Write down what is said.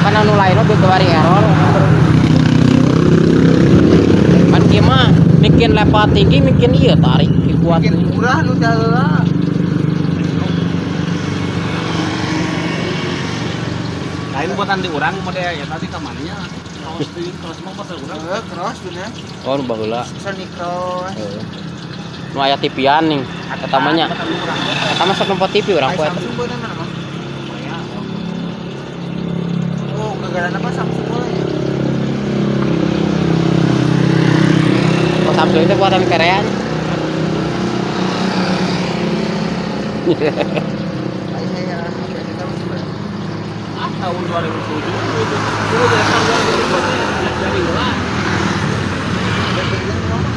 Kan anu lain mah beuki error. Kan kieu mah bikin level tinggi, bikin ieu tarik kuat. Bikin murah nu teh heula. Lain buatan di urang model ya tadi kamarnya. Kaos di kaos mah buatan urang. Heeh, cross bener. Oh, nu baheula. Sony Cross. Heeh. Nu aya TV-an nih. Eta mah nya. Buatan urang. Eta mah sok nempo TV urang Ai poe eta. Samsung bener mana mah? Korea. Oh, gara-gara apa Samsung boleh ya? Oh, Samsung itu buatan Korea. Ai saya HP kita masih berapa? Ah, tahun 2007 itu. Dulu dari tahun 2007 jadi lah. Dan belinya berapa?